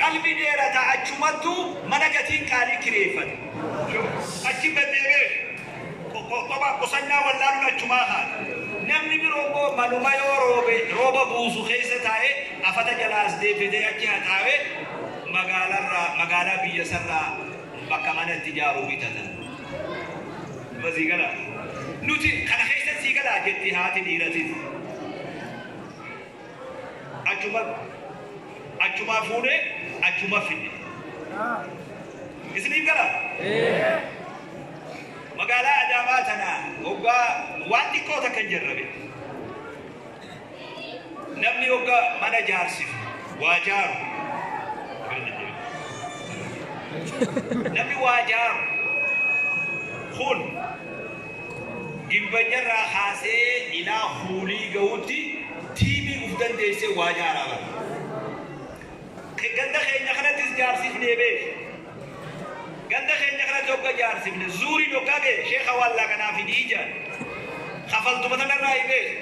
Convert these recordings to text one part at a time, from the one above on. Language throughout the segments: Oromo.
Qalbii dheerata achumattuu mana gatiin qaalii kireeffate. Achi gad deebi'e. Qoba qusannaa wallaaluun achumaa kaate. Namni biroo immoo manuma yoo roobe rooba buusu keessa taa'ee afata jalaa as deebitee achi haxaawee magaalarraa magaalaa biyya sarraa bakka mana itti ijaaru bitata. Amma sii galaa? Nuti kana keessa sii galaa jetti haati dhiiratis. Achuma achumaa fuunee achuma finne. Isiniif galaa? Magaalaa Adaamaa tana hoggaa waan xiqqoo takka hin jarrabe. Namni hoggaa mana jaarsifu waa jaaru. Namni waa jaaru kun gimbanyarraa kaasee ilaa huulii gahutti tiimii uf dandeessee waa jaaraa bara. Ganda keenya kanattis jaarsifnee beeki. Ganda keenya kanatti hogga jaarsifne zuuriin hoggaa gahe sheekha waan laaqanaa fidii jedhan. Kafaltuma tanarraa hi beeki.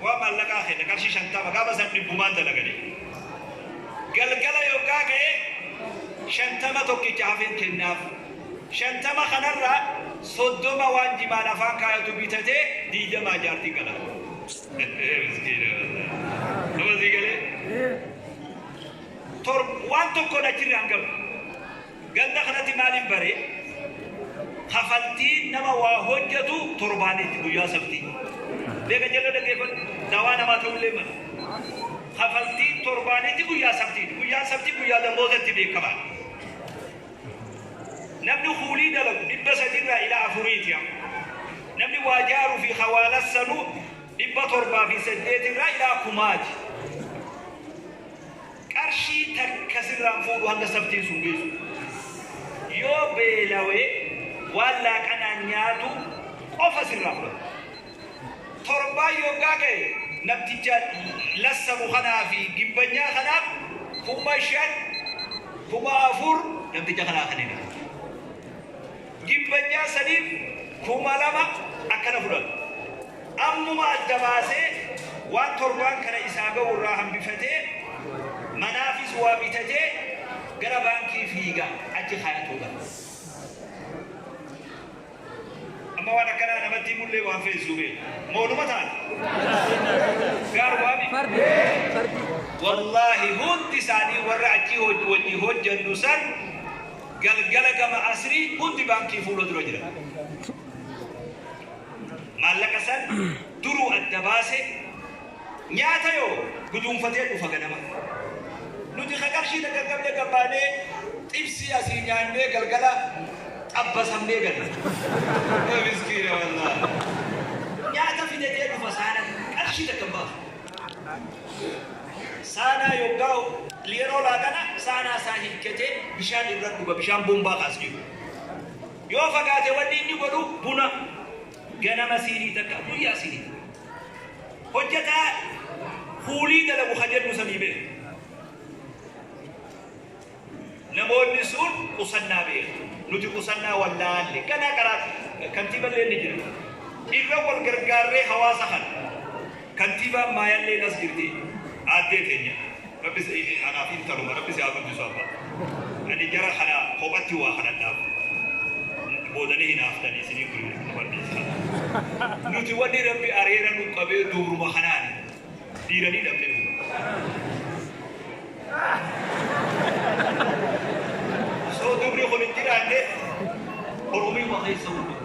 Waan maallaqaa kenna qarshii 50 gaafa san dhibbumaan dalaganii. Galgala yoggaa gahe 50 tokkicha hafeen kennaaf. 50 kanarraa 30 waan jimaan afaan kaayatu bitatee 20 jaartii gala. Miskiina wallahi. Nama sii galee? Tor waan tokkoon achirraan galu. Ganda kanatti maaliin bare? Kafaltiin nama waa hojjetu torbaanitti guyyaa sabtii. Beeka jala dhaggeeffadhu. Dawaa namaa ta'ullee mala. Kafaltiin torbaanitti guyyaa sabtiiti. Guyyaan sabtii guyyaa damoozatti beekamaadha. Namni kuulii dalagu 300 irraa ilaa afuriiti amma. Namni waa jaaruu fi ka waa lassanu 708 irraa ilaa kumaati. Qarshii takka sirraa hin fuudhu hanga sabtiin sun geessu. Yoo beelawe waan laaqanaan nyaatu qofa sirraa fudhata. Torbaan yoggaa gahe namticha lassamu kanaa fi gimbanyaa kanaaf 5000 4000 namticha kanaa kennina. Gimbanyaa saniif 2000 akkana fudhata. Ammuma adda baasee waan torbaan kana isaa gahu irraa hambifatee manaafis waa bitatee gara baankii fiiga achi kaayatuu gala. Amma waan akkanaa namatti himullee waan feesisuu beeku. Mooluma taate. Gaarumaami. Wallaahi hundi isaanii warra achii wajji hojjannu san galgala gama asrii hundi baankii fuula dura jira. Maallaqa san duruu adda baase nyaata yoo guduunfatee dhufa ganama. Nuti ka qarshii takka hin qabne gabbaanee xibsii asii nyaannee galgala xabbasamnee galla. Yaa miskiina wallahi. Nyaata fidatee dhufa saana qarshii takka hin baasu. Saanaa yoggaa yeroo laaqana saanaa isaa hiikkatee bishaan irra dhuga bishaan bombaa kaas jiru. Yoo fagaate wanni inni godhu buna ganama siinii takka guyyaa siinii takka. Hojjataa kuulii dalagu ka jennu sanii beeku. Namoonni sun qusannaa beeku. Nuti qusannaa wallaalle. Ganaa karaa kantiiballee ni jira. Irra wal gargaarree hawaasa kana. Kantiibaan maayallee as jirti. Aaddee teenya. Rabbi anaaf intaluma rabbi si haa guddisu abbaa. Ani jara kana kophatti waa kadhadhaaf. Boodanii hinaaftanii isinii kun Nuti wanni rabbi areera nu qabee dubruma kanaani. Dhiiranii dhabnee uume. Osoo dubri kun hin jiraanne Oromiyuma keessa hundi.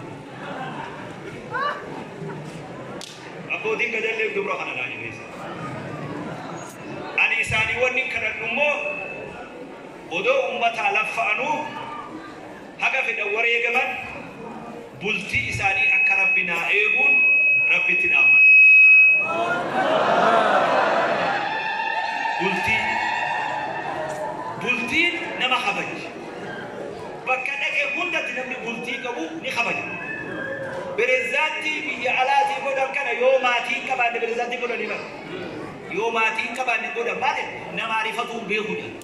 Abbootiin gadallee dubra kana naa jabeessa. Ani isaanii wanni kadhadhu immoo odoo ummataa laffa'anuu haga fedhan wareegaman bultii isaanii akka Rabbi naa eeguun Rabbitti dhaammadha. Bultii Bultiin nama kabajji. Bakka dhaqe hundatti namni bultii qabu ni kabaja. Berezaantii biyya alaatii godhan kana yoo maatii hin qabaanne berezaantii godhanii bara. Yoo maatii hin qabaanne godhan maaliif nama ariifatuu hin beeku jedha.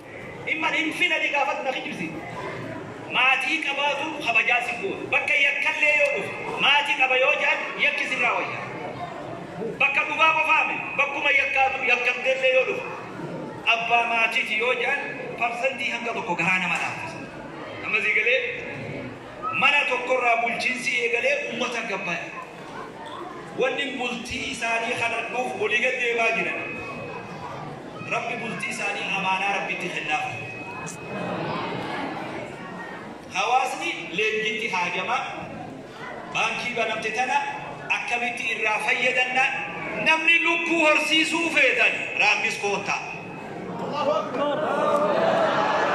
Dhimma hin filani gaafadhu na kijibsiisa. Maatii qabaatuun kabajaa si goota. Bakka yakkallee yoo dhufe maatii qaba yoo jedhan yakki sirraa wayya. Bakka dhugaa qofaa miti bakkuma yakkaatu yakkamteellee yoo dhufe. Abbaa maatiiti yoo jedhan parsantii hanga tokko garaa nama laaffisa. Amma sii galee mana tokkorraa bulchiinsi eegalee uummata gabbaya. Wanni bultii isaanii kadhadhuuf olii gad deemaa jiran. Rabbi bultii isaanii amaanaa Rabbitti kennaaf. Hawaasni leenjitti haajama. Baankii banamte tana akkamitti irraa fayyadanna? Namni lukkuu horsiisuu feetan Raammis koottaa.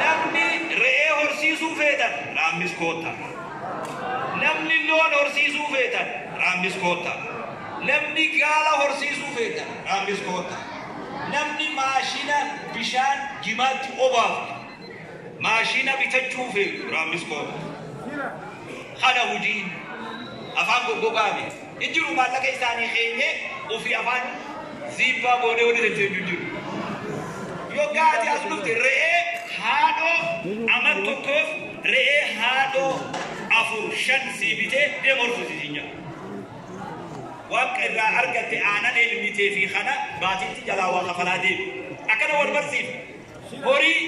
Namni re'ee horsiisuu feetan Raammis koottaa. Namni loon horsiisuu feetan Raammis koottaa. Namni gaala horsiisuu feetan Raammis koottaa. Namni maashina bishaan jimaatti obaaftu maashina bitachuu feetu Raammis koottaa. Kana hojiin afaan goggogaame hin jiru. Maallaqa isaanii keenyee ofii afaan ziibbaa goonee wani dandeenyu hin jiru. Yoggaa ati as dhufte re'ee haadhoo aman tokkoof re'ee haadhoo 4 5 sii bitee deema horsiisi siin jedha. Waan irraa argatte aanan elmitee fi kana baatiitti jalaa waa kafalaa deemi. Akkana wal barsiif. Horii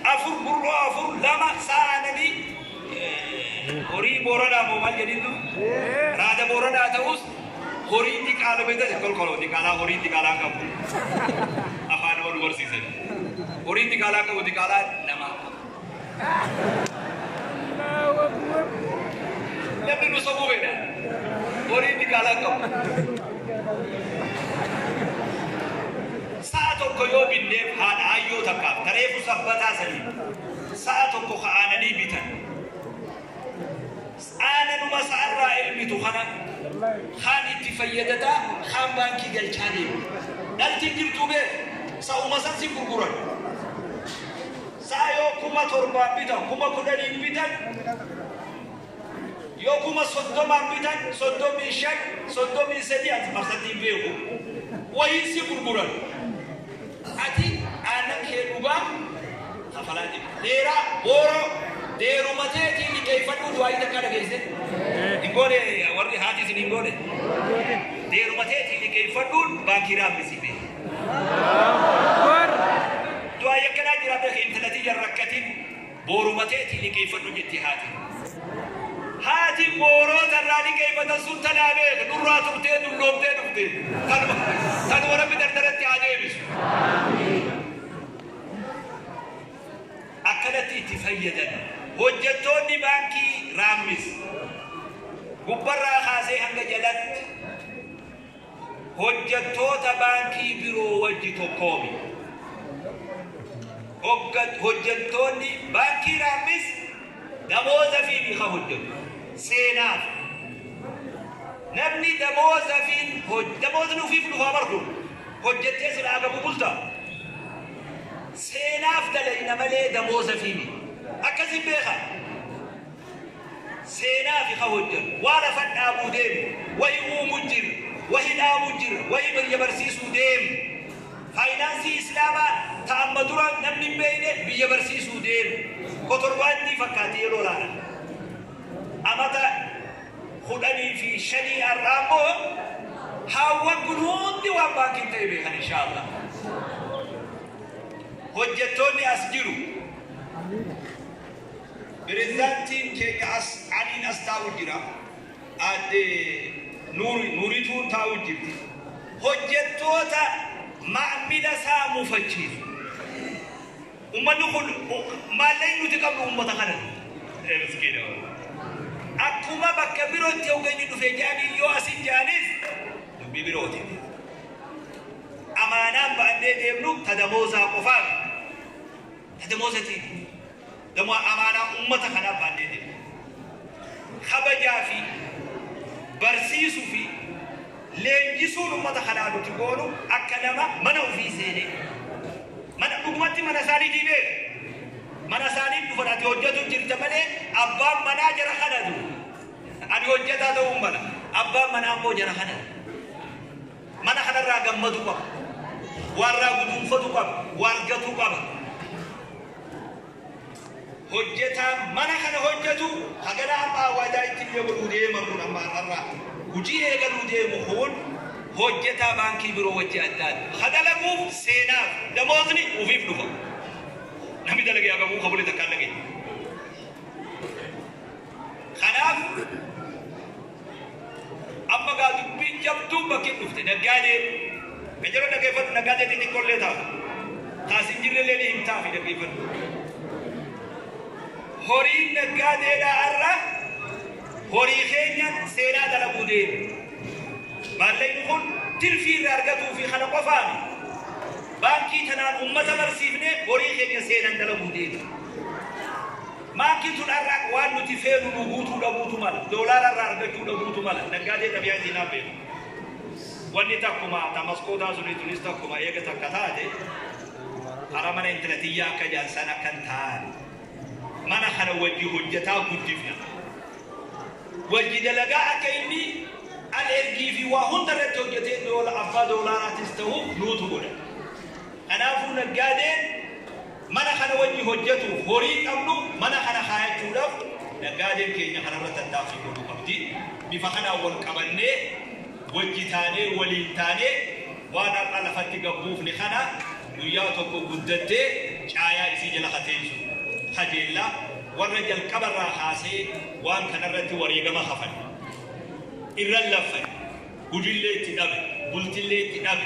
4 burroo 4 2 sa'a aananii horii Booranaa moo maal jedhintu raada Booranaa ta'us horii diqaalame ta'e kolkoloo diqaalaa horii diqaalaa qabu afaan wal barsiisan. Horii diqaalaa qabu diqaalaa namaa qabu. Namni nu sobuu fedha. Horii diqaalaa qabu. Sa'a tokko yoo binneef haadha ayyoo takkaaf tareefu sabbataa sanii sa'a tokko ka'aananii bitan. Aananuma sa'arraa elmitu kana kaan itti fayyadataa kaan baankii galchaa deemu. Dhaltiin jirtuu beek sa'uma san si gurguran. Sa'a yoo 7,000 bitan 10,000 bitan yoo 30,000 bitan 35 33 ati parsantiin beeku wayii si gurguran. Ati aannan kee dhugaa kafalaa deemu. Dheeraa booroo deeruma teetiin liqeeffadhuu du'aayii takkaa dhageesse. Hin goone warri haati isin hin goone. Deeruma teetiin liqeeffadhuun baankii raammisiife. Du'aayii akkanaa jira beeka intalatii jan rakkatiin booruma teetiin liqeeffadhu jetti haati. Haati booroota irraa liqeeffatan sun tanaa beeka nurraa turtee dulloomtee dhufte. Tanuma Rabbi dardaratti haa deebisu. Akkanatti itti fayyadan. Hojjettoonni baankii Raammis gubbarraa kaasee hanga jalatti hojjettoota baankii biroo wajji tokkoomi. Hojjettoonni baankii Raammis damooza fi ka hojjetu seenaaf. Namni damooza fi damoozani ofiif dhufaa barkuun hojjettee silaa gabu bulta. Seenaaf dalayna malee damooza fi akkasin beeka. Seenaaf ka hojjetu waa lafa dhaabuu deemu, wahi uumuu jira, wahi dhaabuu jira, wahi biyya barsiisuu deemu. Faayinaansii Islaamaa ta'amma dura namni hin beekne biyya barsiisuu deemu. Kotorbaandii fakkaatti yeroo laalan. Amata 15 har'aa immoo haawwan kun hundi waan baankiin ta'e beekan inshaallah. Hojjettoonni as jiru. Pirezidaantiin keenya as Aliin as taa'u jira. Aadde Nuurituun taa'u jirti. Hojjettoota maamila isaa mufachiisu. Uummanni kun maallaqni nuti qabnu uummata kana. Miskiina. Akkuma bakka birootti hogganni dhufee jedhanii yoo asin jedhanis dubbii birooti. Amaanaan ba'annee deemnu tadamoozaa qofaaf. Tadamoozatiin. Damoo amaanaa uummata kanaaf ba'annee deemnu. Kabajaa fi barsiisuu fi leenjisuun uummata kanaa nuti goonu akka nama mana ofii seenee. Mana dhugumatti mana isaaniitii beeku. Mana isaanii dhufan ati hojjetu jirta malee abbaan manaa jara kanatu. Ani hojjetaa ta'uu mala. Abbaan manaa immoo jara kanatu. Mana kanarraa gammadu qaba. Waarraa guduunfatu qaba. Waar gatuu qaba. Hojjetaan mana kana hojjetu hagana amma awaadaa itti illee godhuu deeman kun amma har'arraa hojii eegaluu deemu kun Hojjetaa baankii biroo wajji adda adda. Ka dalaguuf seenaaf damoosni ufiif dhufa. Namni dalagee hagamuu kabule takkaan dhageenye. Kanaaf amma gaa dubbiin jabduun bakki dhufte naggaadee kan jedhu dhaggeeffadhu, naggaadee xixiqqoollee taatu. Taas hin jirrellee ni himtaafi dhaggeeffadhu. Horiin naggaadeedhaa har'a horii keenyaan seenaa dalaguu deema. Maallaqni kun tirfii irraa argatuu fi kana qofaami. Baankii tanaan ummata barsiifnee horii keenya seenan dalaguu deema. Baankiin tun har'a waan nuti feenu nu guutuu dhabuutu mala. Doolaara irraa argachuu dhabuutu mala. Naggaadee xabiyaa isiinaa beeku. Wanni takkuma tamaskootaa suni tunis takkuma eega takka taate karaa mana intala tiyyaa akka jaansan akka hin taane. Mana kana wajji hojjetaa guddifna. Wajji dalagaa akka inni al ergii fi waa hunda irratti hojjetee doola abbaa doolaaraatis ta'u nuutu godha. Kanaafuu naggaadeen mana kana wajji hojjetuuf horii qabnu mana kana kaayachuudhaaf naggaadeen keenya kanarra tattaaffii godhuu qabdi. Bifa kanaan wal qabannee wajji taanee waliin taanee waan har'a lafatti gabbuufne kana guyyaa tokko guddattee caayaa isii jala kateessu kajeellaa warra jalqabarraa kaasee waan kanarratti wareegama kafan. Irran laffan, hujillee itti dhabe, bultillee itti dhabe.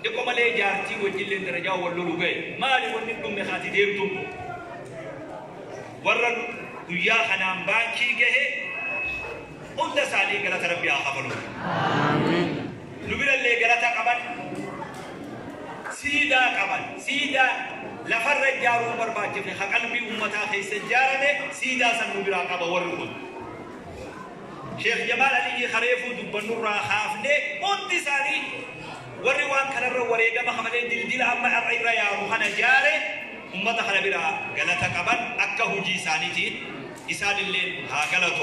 Xiqqoo malee jaartii wajjillee darajaa wal lolu ga'e. Maali wanni dhumne kaati deemtu? Warra guyyaa kanaan baankii gahe hunda isaanii galata Rabbi haa kafalu. Nu birallee galata qaban, siidaa qaban, siidaa lafarra ijaaruu barbaachifne ha qalbii ummataa keessa ijaarame siidaa san nu biraa qaba warri kun. Sheekh Jamaal Aliyyi kareefuu dubbannurraa kaafnee hundi isaanii warri waan kanarra wareegama kafalee dildila amma har'a irra yaanu kana ijaare ummata kana biraa galata qaban akka hojii isaaniitiin isaanillee haa galatoo.